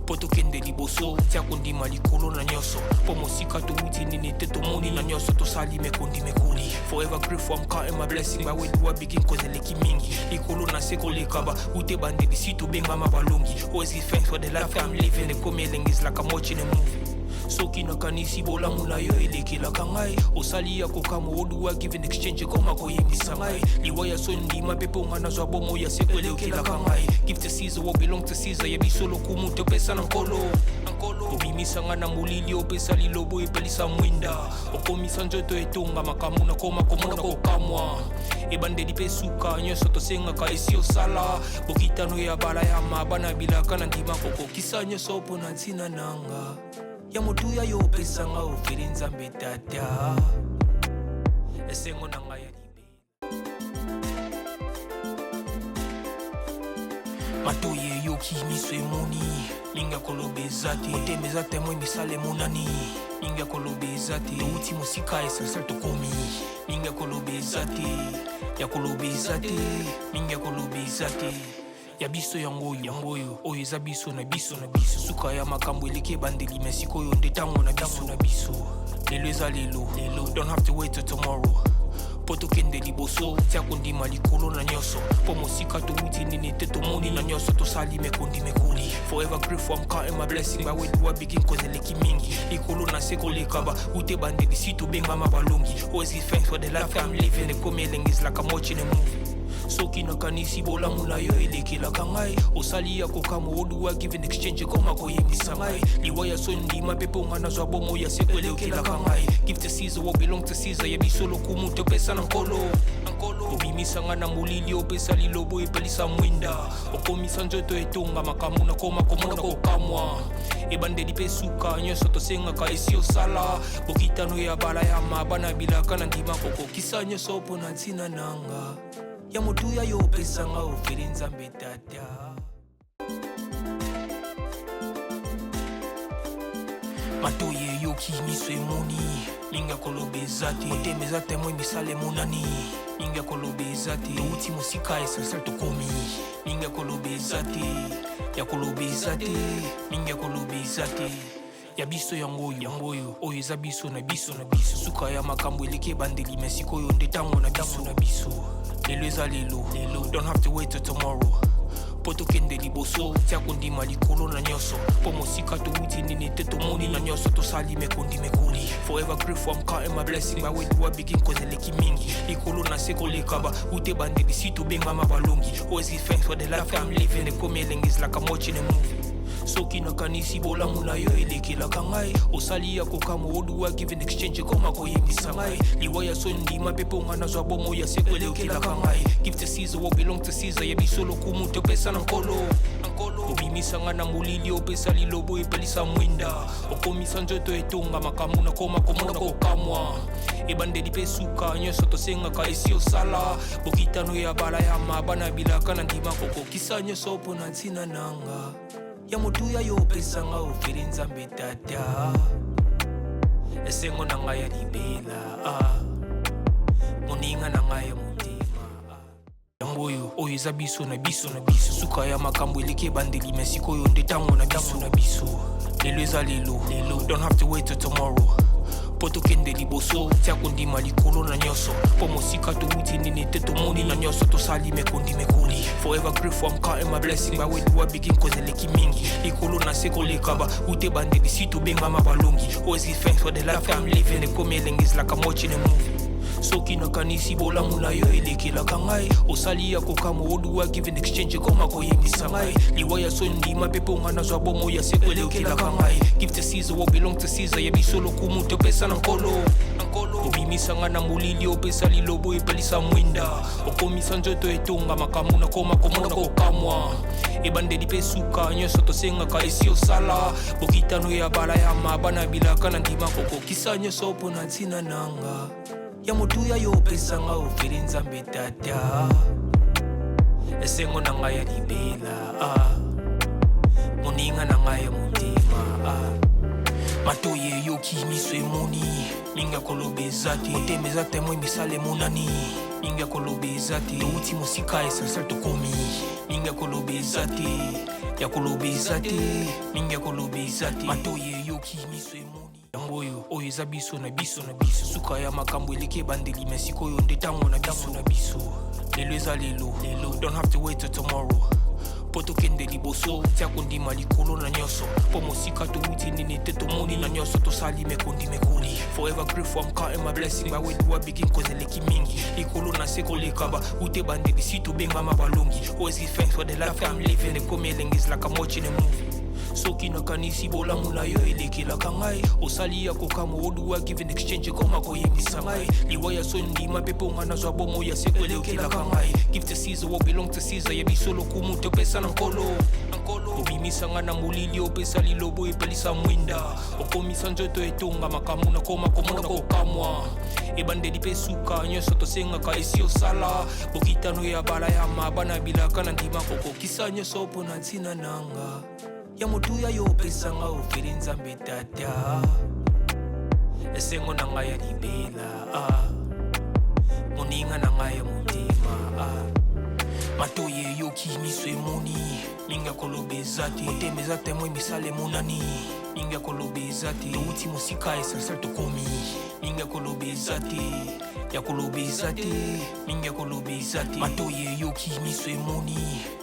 mpo tokende liboso. Tia kondima likolo na nyonso, mpo mosika towuti, nini te tomoni na nyonso tosali mekondi mekoli. Forever grateful, I'm counting my blessing. But where do I begin? Cause eleki mingi, likolo na se koleka ba ute bandeli si tobengama balongi. Always give thanks for the life I'm living. Ekomi elengi, is like I'm watching a movie. Soki nakanisi bolamu na yo elekelaka ngai, osali ya kokamwa. Oduwa give and exchange ekoma koyembisa ngai. Liwa ya soni ndima mpe mpo nga nazwa bomoi ya seko elekelaka ngai. Give to Caesar what belong to Caesar. Ya biso lokumu topesa na Nkolo. Obimisa nga na molili, opesa lilobo, epelisa mwinda, okomisa nzoto etonga makambo nakoma komona kokamwa. Ebandeli mpe suka, nyonso tosengaka esi osala. Bokitano ya balayama, bana bilaka na ndima kokokisa nyonso mpo na ntina nanga ya motuya yo opesanga ofeli. Nzambe Tata, esengo na ngai ya libela. Matoi eyoki, miso emoni, mingi ya koloba eza te. Motema eza témoin, misala emonani, mingi ya koloba eza te. Touti mosika, essentiel tokomi, mingi ya koloba eza te, ya koloba eza te, mingi ya koloba eza te. Ya biso yango oyo, yango oyo, oyo eza biso na biso na biso. Suka ya makambo eleki ebandeli, me sikoyo nde ntango na biso na biso. Lelo eza lelo lelo, don't have to wait till tomorrow mpo tokende liboso. Tia kondima likolo na nyonso, mpo mosika towuti, nini te tomoni na nyonso tosali mekondi mekoli. Forever grateful, I'm counting my blessing. But where do I begin? Cause eleki mingi, likolo na se koleka ba ute bandeli si tobengama balongi. Always give thanks for the life I'm living. Ekomi elengi, is like I'm watching a movie. Soki nakanisi bolamu na yo elekelaka ngai, osali ya kokamwa. Oduwa give and exchange ekoma koyembisa ngai. Liwa ya soni ndima mpe mpo nga nazwa bomoi ya seko elekelaka ngai. Give to Caesar what belong to Caesar. Ya biso lokumu topesa na Nkolo. Obimisa nga na molili, opesa lilobo, epelisa mwinda, okomisa nzoto etonga makambo nakoma komona kokamwa. Ebandeli mpe suka, nyonso tosengaka esi osala. Bokitano ya balayama, bana bilaka na ndima kokokisa nyonso mpo na ntina nanga ya motuya yo opesanga ofeli. Nzambe Tata, matoi eyoki, miso emoni, mingi ya koloba eza te. Motema eza témoin, misala emonani, mingi ya koloba eza te. Touti mosika, essentiel tokomi, mingi ya koloba eza te, ya koloba eza te, mingi ya koloba eza te. Ya biso yango oyo, yango oyo, oyo eza biso na biso na biso. Suka ya makambo eleki ebandeli, me sikoyo nde ntango na biso na biso. Lelo eza lelo lelo, don't have to wait till tomorrow mpo tokende liboso. Tia kondima likolo na nyonso, mpo mosika towuti, nini te tomoni na nyonso tosali mekondi mekoli. Forever grateful, I'm counting my blessing. But where do I begin? Cause eleki mingi, likolo na se koleka ba ute bandeli si tobengama balongi. Always give thanks for the life I'm living. Ekomi elengi, is like I'm watching a movie. Soki nakanisi bolamu na yo elekelaka ngai, osali ya kokamwa. Oduwa give and exchange ekoma koyembisa ngai. Liwa ya soni ndima mpe mpo nga nazwa bomoi ya seko elekelaka ngai. Give to Caesar what belong to Caesar. Ya biso lokumu topesa na Nkolo. Obimisa nga na molili, opesa lilobo, epelisa mwinda, okomisa nzoto etonga makambo nakoma komona kokamwa. Ebandeli mpe suka, nyonso tosengaka esi osala. Bokitano ya balayama, bana bilaka na ndima kokokisa nyonso mpo na ntina nanga Ya motuya yo opesa nga ofele Nzambe Tata. Esengo na ngai ya libela ah. Moninga na ngai ya motema ah. Yango oyo oyo eza biso na biso na biso. Suka ya makambo eleki ebandeli, me sikoyo nde ntango na biso na biso. Lelo eza lelo lelo, don't have to wait till tomorrow mpo tokende liboso. Tia kondima likolo na nyonso, mpo mosika towuti nini te tomoni na nyonso tosali mekondi mekoli. Forever grateful, I'm counting my blessing. By where do I begin? Cause eleki mingi likolo na se koleka ba ute bandeli si tobengama balongi. Always give thanks for the life I'm living. Ekomi elengi, is like I'm watching a movie. Soki nakanisi bolamu na yo elekelaka ngai, osali ya kokamwa. Oduwa give in exchange ekoma koyebisa ngai liwa ya so ndima mpe mpo nga nazwa bomo ya seko elekelaka ngai. Give to Caesar what belong to Caesar, ya biso lokumu topesa na Nkolo. Obimisa nga na molili, opesa lilobo epelisa mwinda, okomisa nzoto etonga makambo nakoma komona kokamwa. Ebandeli mpe suka nyonso tosengaka esi osala bokitano ya bala ya mabana bilaka na ndima kokokisa nyonso mpo na ntina nanga ya motuya yo opesa nga ofele Nzambe Tata. Esengo na ngai ya libela ah. Moninga na ngai ya motema ah. Matoi eyoki, miso emoni, mingi ya koloba eza te. Motema eza témoin, misala emonani, mingi ya koloba eza te. Touti mosika, essentiel tokomi, mingi ya koloba eza te, ya koloba eza te, mingi ya koloba eza te. Matoi eyoki, miso emoni. Yango oyo oyo eza biso na biso na biso. Suka ya makambo eleki ebandeli, me sikoyo nde ntango na biso na biso. Lelo eza lelo lelo, don't have to wait till tomorrow mpo tokende liboso. Tia kondima likolo na nyonso, mpo mosika towuti nini te tomoni na nyonso tosali mekondi mekoli. Forever grateful, I'm counting my blessing. By where do I begin? Cause eleki mingi likolo na se koleka ba ute bandeli si tobengama balongi. Always give thanks for the life I'm living. Ekomi elengi, is like I'm watching a movie. Soki nakanisi bolamu na yo elekelaka ngai, osali ya kokamwa. Oduwa give in exchange ekoma koyebisa ngai liwa ya so ndima mpe mpo nga nazwa bomo ya seko elekelaka ngai. Give to Caesar what belong to Caesar, ya biso lokumu topesa na Nkolo. Obimisa nga na molili, opesa lilobo epelisa mwinda, okomisa nzoto etonga makambo nakoma komona kokamwa. Ebandeli mpe suka nyonso tosengaka esi osala bokitano ya bala ya mabana bilaka na ndima kokokisa nyonso mpo na ntina nanga ya motuya yo opesa nga ofele Nzambe Tata. Esengo na ngai ya libela ah. Moninga na ngai ya motema ah. Matoi eyoki, miso emoni, mingi ya koloba eza te. Motema eza témoin, misala emonani, mingi ya koloba eza te. Touti mosika, essentiel tokomi, mingi ya koloba eza te, ya koloba eza te, mingi ya koloba eza te. Matoi eyoki, miso emoni,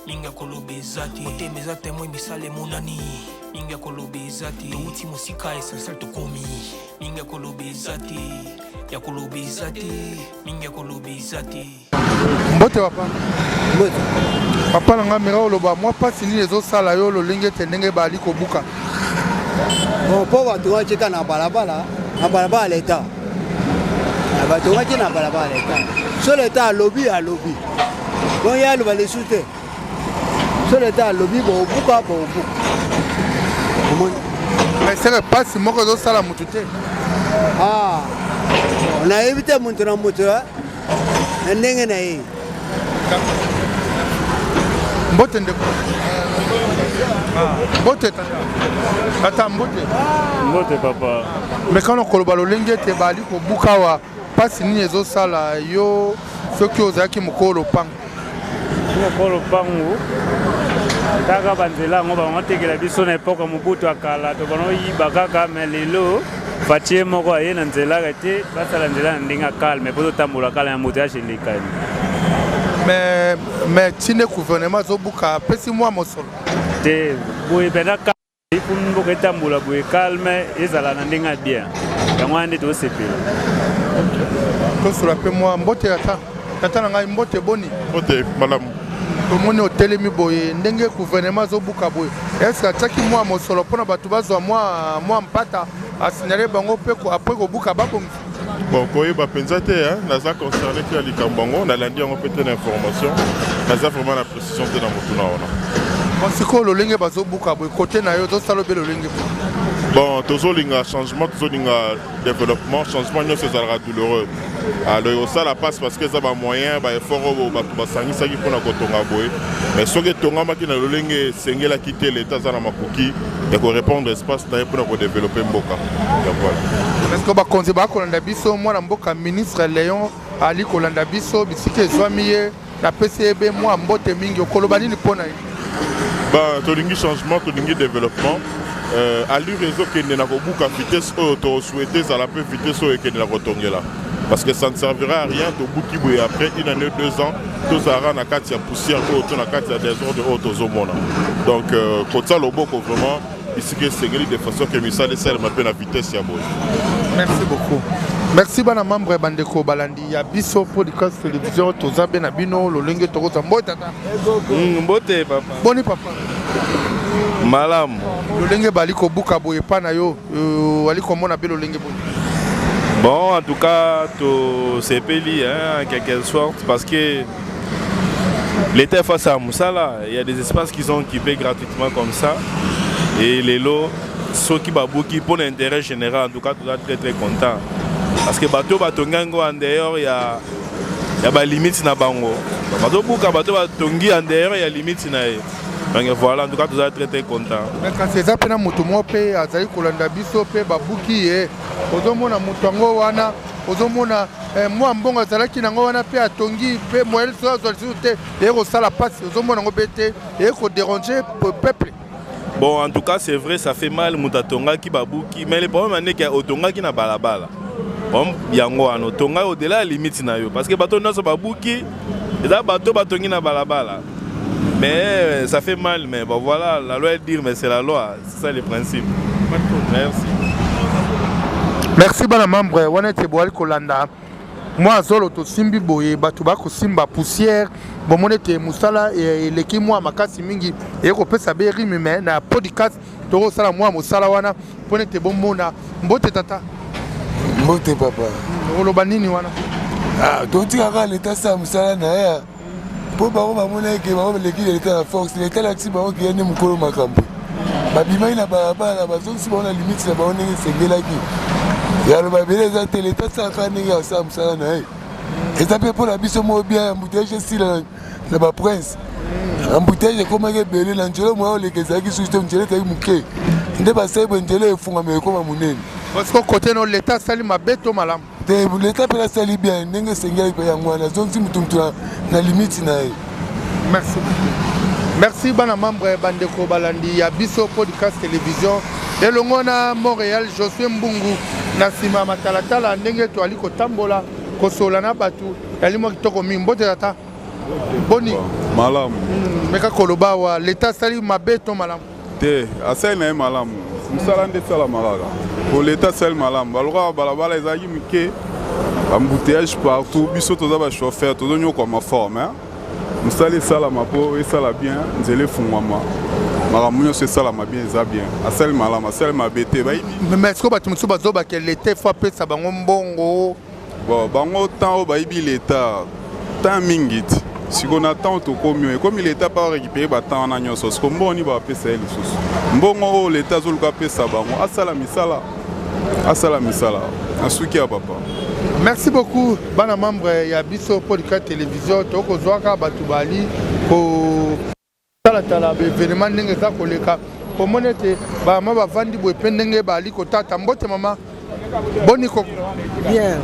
mingi ya koloba eza te. Motema eza témoin, misala emonani, mingi ya koloba eza te. Touti mosika, essentiel tokomi, mingi ya koloba eza te, ya koloba eza te, mingi ya koloba eza te. Mbote papa. Mbote. Papa na ngai, meka oloba mwa mpasi nini ezosala yo lolenge ete ndenge bali kobuka? Bon, mpo batongaki kaka na balabala, na balabala leta, batongaki na balabala leta. So leta alobi, alobi bon, ye aloba lisusu te. So leta alobi bobuka, bobuka, omoni. Mais seke mpasi moko ezosala motu te? Ah, nayebi te, moto na moto na ndenge na ye. Mbote ndeko, mbote tata, tata mbote. Mbote papa. Mekano koloba lolenge ete bali kobuka awa, mpasi nini ezosala yo soki ozalaki mokolo lopango? Mokolo lopango, kaka banzela yango bango biso na epoke ya Mobutu ya kala, to banoyiba kaka. Me lelo Fatshi ye moko aye na nzela te, basala nzela na ndenge ya calme mpo totambola kala ya moto ya elekani. Mais tinde gouvernement azobuka, apesi mwa mosolo? Te, boye mpenza ifu mboka etambola boye calme, ezala na ndenge ya bien, yango wana nde tosepela. Tosola mpe mwa mbote. Ata tata na ngai, mbote, boni? Mbote, malamu. Tomoni otelemi boye, ndenge gouvernement azobuka boye, est-ce atiaki mwa mosolo mpona bato bazwa mwa mpata, asignale bango mpe après kobuka babongisa? Bon, koyeba mpenza te, naza concerné te ya likambo yango, nalandi yango mpe te na information, naza vraiment na précision te na motuna wana. Bon, sikoyo lolenge bazobuka boye kote na yo ozosala obe lolenge? Bon, tozolinga changement, tozolinga développement. Changement nyonso ezalaka douloureux. Alors osala passe parce que eza bamoyen, baeffort oyo bato basangisaki mpona kotonga boye. Mais soki etongamaki na lolenge esengelaki te, leta aza na makoki ya korépondre espace na ye mpona kodévelopper mboka. Donc voilà. Parce que bakonzi bakolanda biso, mwana mboka ministre Léon ali kolanda biso bisika ezwami ye, napesi ye be mwa mbote mingi. Okoloba nini mpo na ye? Ba tolingi changement, tolingi développement. Allure ezokende na kobuka, vitesse oyo tosouhaite ezala mpe vitesse oyo ekende na kotongela, parce que ça ne servira à rien tobuki boye, après une année, 2 ans, tozalaka na kati ya poussière oyo to na kati ya désordre oyo tozomona. Donc kotia loboko vraiment bisika esengeli de façon ke misala esalema mpe na vitesse ya boye. Merci beaucoup, merci. Bana membre, bandeko balandi ya biso podcast télévision, toza be na bino lolenge tokozwa. Mbote tata. Mbote papa. Boni papa? Malamu. Lolenge bali kobuka boye epa na yo, ali komona be lolenge boye? Bon, en tout cas, tosepeli, hein, en quelque sorte, parce que l'État est face à mosala, il y a des espaces qui sont occupés gratuitement comme ça. Et lelo, soki babuki pour l'intérêt général, en tout cas, tout ça très très content. Parce que bato batongi yango en dehors ya ba limite na bango. Bazobuka bato batongi en dehors ya limite na ye. Donc voilà, en tout cas, tout ça très très content. Mais kasi eza mpe na moto moko mpe azali kolanda biso mpe babuki ye. Ozomona moto yango wana, ozomona mwa mbongo azalaki nango wana mpe atongi mpe moyen so azwa lisusu te, eye kosala mpasi. Ozomona yango mpe te eye kodéranger peuple? Bon, en tout cas, c'est vrai, ça fait mal, moto atongaki babuki, mais le problème ndeke otongaki na balabala. Bon, yango wana otongaki au-delà ya limite na yo, parce que bato nyonso babuki eza bato batongi na balabala. Mais ça fait mal, mais bon voilà, la loi est dure, mais c'est la loi, c'est ça le principe. Merci. Merci bana membre. Wana ete boali kolanda mwa zolo tosimbi boye, bato bakosimba poussière, bomoni ete mosala eleki mwa makasi mingi, eye kopesa be rime. Me na podcast tokosala mwa mosala wana mpona ete bomona. Mbote tata. Mbote papa. Oloba nini wana? Ah, totikaka leta asala mosala na ye, mpo bango bamona eke bango baleki leta na force. Leta alakisi bango ke ye nde mokolo makambo. Babimaki na balabala, bazongisi bango na limite na bango ndenge esengelaki. Yaloba ebele eza te, leta asalaka ndenge asala mosala na ye. Eza mpe mpo na biso moko bien, embouteillage esila na baprince. Embouteillage ekomaki ebele na nzela, moya oleka ezalaki susu te, nzela ezalaki moke. Nde basali boye, nzela efungama, ekoma monene. Parce que côté no, leta asali mabe to malamu? Te, leta mpe asali bien ndenge esengeli mpe yango wana azongisi mutu mutu na limite na ye. Merci, merci. Bana membre, bandeko balandi ya biso podcast télévision, elongo na Montréal, Josue Mbungu na nsima ya matalatala, ndenge toali kotambola kosola na bato yali mwa kitoko mingi. Mbote tata, boni? Malamu. Meka koloba awa, leta asali mabe to malamu? Te, asali na ye malamu. Mosala nde esalama kaka po leta asali malamu. Balokaka balabala ezalaki mike, embouteillage partout. Biso toza bachauffeur, tozonyokwama forme. Mosala esalama mpo esala bien, nzela efungwama, makambo nyonso esalama bien. Eza bien, asali malamu, asali mabe te. Bayibi Mais est-ce que bato mosusu bazobaka leta efo apesa bango mbongo? Bon, bango temps oyo bayibi leta temps mingi ti sikoyo na temps tokomi oyo ekomi leta mpa récupérer batemps wana nyonso. Siko mbongo nini bapesa ye lisusu? Mbongo oyo leta azoluka apesa bango, asala misala, asala misala. Nasuki ya papa. Merci beaucoup bana membre ya biso podcast télévision. Tokozwaka bato bali kotalatala baévénement ndenge eza koleka, komona ete bamama bavandi boye mpe ndenge bali kotata. Mbote mama, boni koko? Bien.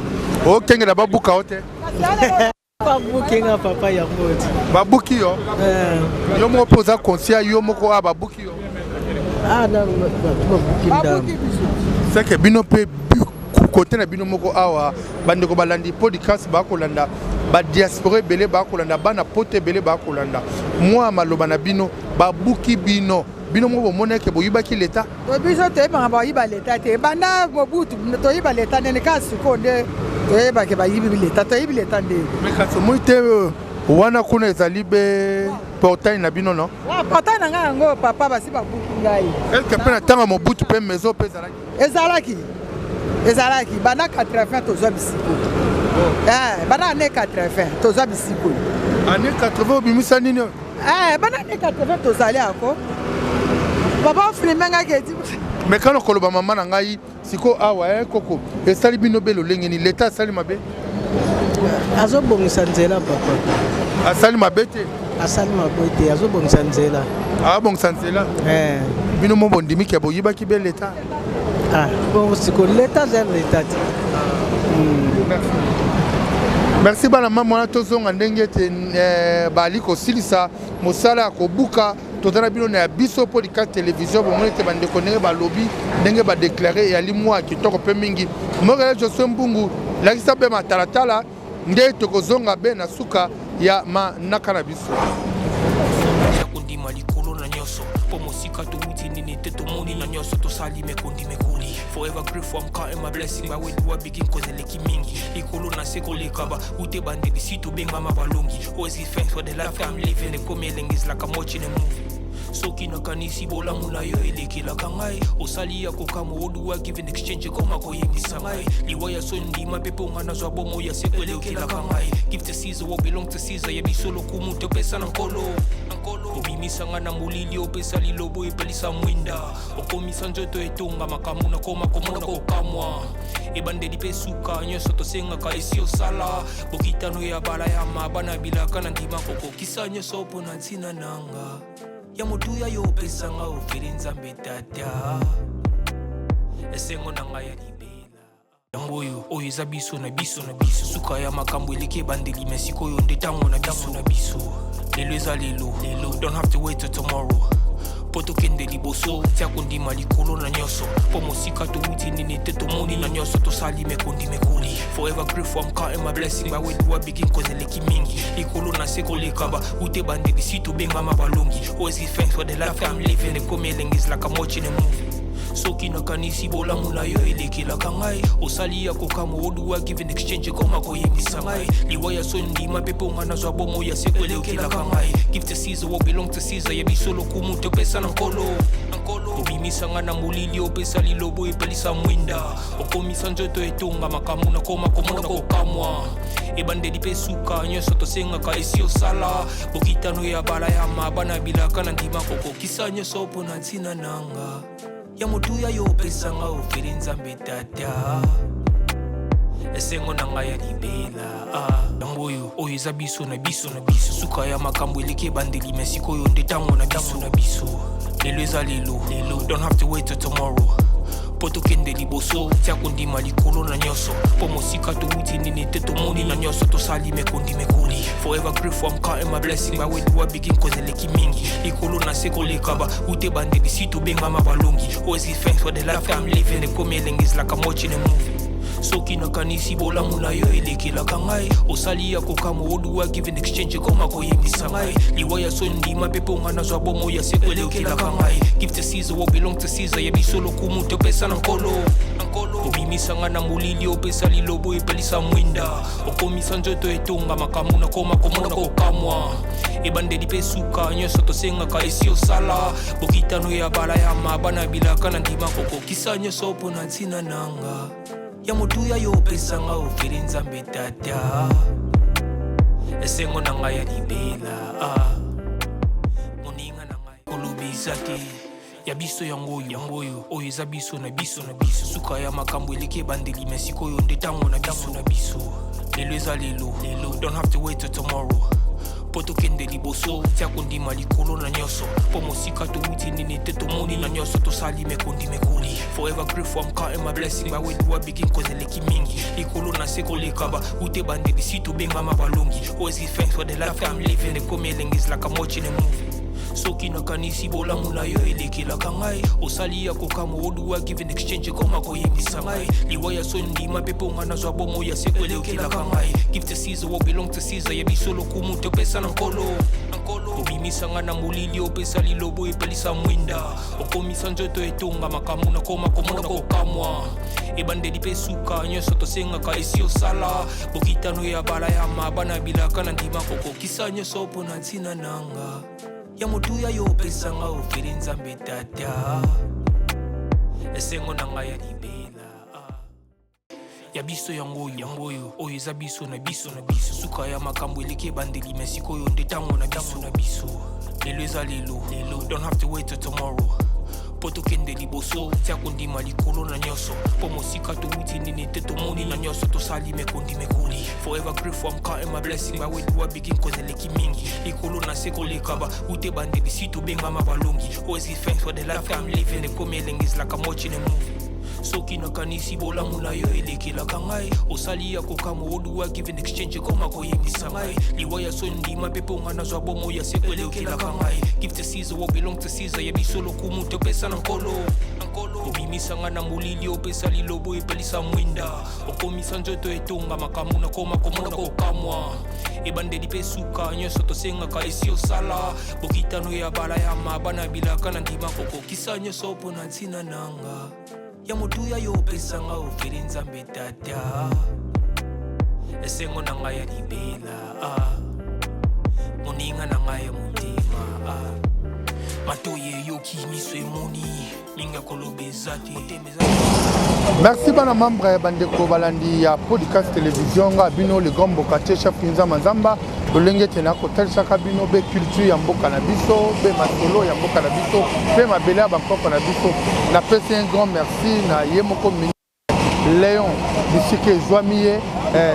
Okengela babuka o te? Babuki nga papa, yango ti. Babuki yo? Yo moko mpe oza conscient yo moko awa babuki yo? Ah, babuki ndambo. Seke bino mpe kote na bino moko awa, bandeko balandi podcast bakolanda, badiaspora ebele bakolanda, bana poto ebele bakolanda, mwa maloba na bino. Babuki bino, bino moko bomoni eke boyibaki leta? Biso toyebaka bayiba leta te. Banda Mobutu toyiba leta ndene? Kaka sikoyo nde toyebake bayibi leta. Toyibi leta nde? Mais kasi omoi te wana kuna ezali be portail na bino, no? Portail na ngai yango papa, basi babuki ngai. Est-ce mpe na ntango ya Mobutu mpe maison mpe ezalaki? Ezalaki. Ezalaki banda 80 tozwa bisiko. Eh, banda année 80 tozwa bisiko. Année 80 obimisa nini oyo? Eh, banda année 80 tozali ako. Papa filme nga keti. Mais kana koloba mama na ngai siko awa eh, koko esali bino be lolenge nini leta asali mabe? Azobongisa nzela papa. Asali mabe te? Asali mabe te, azobongisa nzela. Abongisa nzela? Eh. Bino mo bondimi ke boyibaki be leta? Ah, bon siko leta aza leta te. Merci bana mama wana tozonga ndenge ete eh, bali kosilisa mosala ya kobuka toza na bino na ya biso mpo lika television bomoni ete bandeko ndenge balobi ndenge badeklare eyali mwa kitoko mpe mingi mokele Josue Mbungu lakisa mpe matalatala nde tokozonga be na suka ya manaka na biso. Ya kondima likolo na nyonso mpo mosika towuti nini te tomoni na nyonso tosali mekondi mekoli. Forever grateful, I'm counting my blessing. By where do I begin, cause eleki mingi likolo na se koleka ba ute bandeli si tobengama balongi. Always give thanks for the life I'm living. Ekomi elengi is like I'm watching a movie. Soki nakanisi bolamu na yo elekelaka ngai osali ya kokamwa oduwa give in exchange ekoma koyebisa ngai liwa ya soni ndima mpe mpo nga nazwa bomoi ya seko elekelaka ngai. Give to Caesar what belong to Caesar, ya biso lokumu topesa na Nkolo. Obimisa nga na molili, opesa lilobo epelisa mwinda, okomisa nzoto etonga makambo nakoma komona kokamwa ebandeli mpe suka nyonso tosengaka esi osala bokitano ya balayama bana bilaka na ndima kokokisa nyonso mpo na ntina nanga ya motuya yo opesanga ofeli Nzambe tata esengo na ngai ya libela. Yango oyo oyo eza biso na biso na biso suka ya makambo eleki ebandeli me sikoyo nde ntango na biso na biso lelo eza lelo lelo. Don't have to wait till tomorrow mpo tokende liboso tia kondima likolo na nyonso mpo mosika towuti nini te tomoni na nyonso tosali mekondi mekoli. Forever grateful, I'm counting my blessing. By where do I begin, cause eleki mingi likolo na se koleka ba ute bandeli si tobengama balongi. Always give thanks for the life I'm living. Ekomi elengi is like I'm watching a movie. Soki nakanisi bolamu na yo elekelaka ngai osali ya kokamwa oduwa give in exchange ekoma koyebisa ngai liwa ya soni ndima mpe mpo nga nazwa bomoi ya seko elekelaka ngai. Give to Caesar what belong to Caesar, ya biso lokumu topesa na Nkolo. Obimisa nga na molili, opesa lilobo epelisa mwinda, okomisa nzoto etonga makambo nakoma komona kokamwa ebandeli mpe suka nyonso tosengaka esi osala bokitano ya balayama bana bilaka na ndima kokokisa nyonso mpo na ntina nanga ya motuya yo opesanga ofeli Nzambe tata esengo na ngai ya libela. Yango oyo oyo eza biso na biso na biso suka ya makambo eleki ebandeli me sikoyo nde ntango na biso na biso lelo eza lelo lelo. Don't have to wait till tomorrow mpo tokende liboso tia kondima likolo na nyonso mpo mosika towuti nini te tomoni na nyonso tosali mekondi mekoli. Forever grateful, I'm counting my blessing. By where do I begin, cause eleki mingi likolo na se koleka ba ute bandeli si tobengama balongi. Always give thanks for the life I'm living. Ekomi elengi is like I'm watching a movie. Soki nakanisi bolamu na yo elekelaka ngai osali ya kokamwa oduwa give in exchange ekoma koyebisa ngai liwa ya soni ndima mpe mpo nga nazwa bomoi ya seko elekelaka ngai. Give to Caesar what belong to Caesar, ya biso lokumu topesa na Nkolo. Obimisa nga na molili, opesa lilobo epelisa mwinda, okomisa nzoto etonga makambo nakoma komona kokamwa ebandeli mpe suka nyonso tosengaka esi osala bokitano ya balayama bana bilaka na ndima kokokisa nyonso mpo na ntina nanga ya motuya yo opesanga ofeli Nzambe tata esengo na ngai ya libela. Moninga na ngai kolobisa te ya biso yango oyo yango oyo oyo eza biso na biso na biso suka ya makambo eleki ebandeli me sikoyo nde ntango na biso na biso lelo eza lelo lelo. Don't have to wait till tomorrow mpo tokende liboso tia kondima likolo na nyonso mpo mosika towuti nini te tomoni na nyonso tosali mekondi mekoli. Forever grateful, I'm counting my blessing. By where do I begin, cause eleki mingi likolo na se koleka ba ute bandeli si tobengama balongi. Always give thanks for the life I'm living. Ekomi elengi is like I'm watching a movie. Soki nakanisi bolamu na yo elekelaka ngai osali ya kokamwa oduwa give in exchange ekoma koyebisa ngai liwa ya soni ndima mpe mpo nga nazwa bomoi ya seko elekelaka ngai. Give to Caesar what belong to Caesar, ya biso lokumu topesa na Nkolo. Obimisa nga na molili, opesa lilobo epelisa mwinda, okomisa nzoto etonga makambo nakoma komona kokamwa ebandeli mpe suka nyonso tosengaka esi osala bokitano ya balayama bana bilaka na ndima kokokisa nyonso mpo na ntina nanga ya motuya yo opesanga ofeli Nzambe tata esengo na ngai ya libela. Ya biso yango oyo, yango oyo, oyo eza biso na biso na biso. Suka ya makambo eleki ebandeli, me sikoyo nde ntango na biso na biso. Lelo eza lelo, lelo. Don't have to wait till tomorrow. Mpo tokende liboso, tia kondima likolo na nyonso. Mpo mosika towuti nini te tomoni na nyonso tosali mekondi mekoli. Forever grateful, I'm counting my blessing. By where do I begin? Cause eleki mingi. Likolo na se koleka ba ute ebandeli si tobengama balongi. Always give thanks for the life I'm living. Ekomi elengi is like I'm watching a movie. Soki nakanisi bolamu na yo elekelaka ngai, osali ya kokamwa. What do I give in exchange? Ekoma koyebisa ngai liwa ya so ndima mpe mponga nazwa bomo ya seko elekelaka ngai. Give to Caesar what belong to Caesar. Ya biso lokumu topesa na Nkolo. Obimisa ngai na molili, opesa lilobo epelisa mwinda, okomisa nzoto etonga makambo nakoma komona kokamwa. Ebandeli mpe suka nyonso tosengaka esi osala bokitano ya bala ya mabana bilaka na ndima kokokisa nyonso mpo na ntina nanga ya motuya yo opesanga ofeli Nzambe Tata, esengo na ngai ya libela, ah. Moninga na ngai ya motema, ah. Matoyi eyoki, miso emoni, mingi ya koloba eza te, motema eza. Merci bana membre ya bandeko balandi ya podcast télévision. Nga bino le grand mbokatier, chef Nzamba Nzamba. Lolenge ete nakotalisaka bino be culture ya mboka na biso, be masolo ya mboka na biso mpe mabele ya bankoko na biso. Napesi un grand merci na ye moko Léon bisika ezwami ye,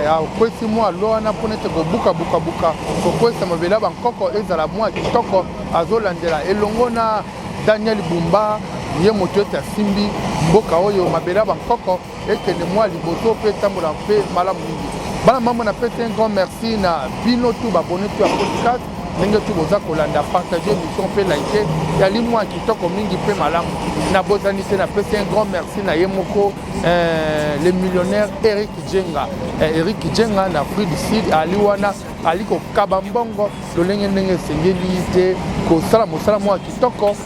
akwesi mwa lo wana mpona ete kobukabukabuka kokwesa mabele ya bankoko ezala mwa kitoko. Azolandela elongo na Daniel Bumba, ye moto ete asimbi mboka oyo mabele ya bankoko ekende mwa liboso mpe etambola mpe malamu mingi. Bana mambo, napesi un grand merci na bino tu babone tu ya podcast, ndenge tu boza kolanda, partage émission mpe like, yali mwa kitoko mingi mpe malamu. Nabosani te, napesi un grand merci na ye moko le millionnaire Eric Djenga, Eric Djenga na Afrique du Sud. Ali wana ali kokaba mbongo lolenge ndenge esengeli te, kosala mosala mwa kitoko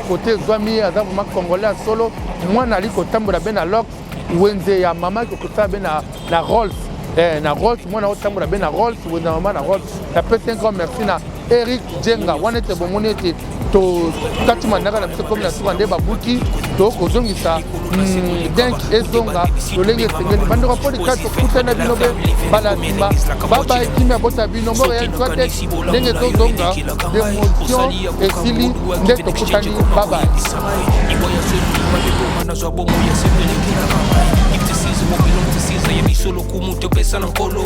kote ezwami ye. Aza vraiment congolais ya solo. Mwana ali kotambola be na lox wenze ya mama, kosala be na Rolls, na Rolls. Mwana otambola be na Rolls, wenze ya mama na Rolls. Napesi un grand merci na Eric Djenga wana ete bomoni ete tokati mandaka na biso komi na suka nde babuki, tokozongisa denk ezonga lolenge esengeli. Bandeko podcast, tokutana bino be mbala nsima. Baba ekimi abota bino Montréal soit ndenge ezozonga démolition esili nde tokutani. Baba. Nazwa bomo ya seko elekelaka ngai. Give to Caesar what belong to Caesar. Ya biso lokumu topesa na Nkolo.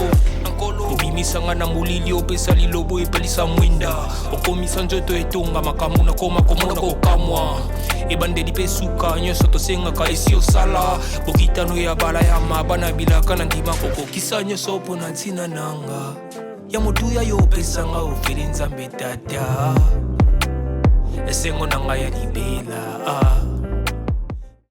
Obimisanga na molili, opesa lilobo epelisa mwinda, okomisa nzoto etonga makambo nakoma komona kokamwa. Ebandeli mpe suka nyonso tosengaka esi osala bokitano ya bala ya mabana bilaka na ndima kokokisa nyonso mpo na ntina nanga ya motuya yo opesanga ofeli Nzambe Tata, esengo na ngai ya libela, ah.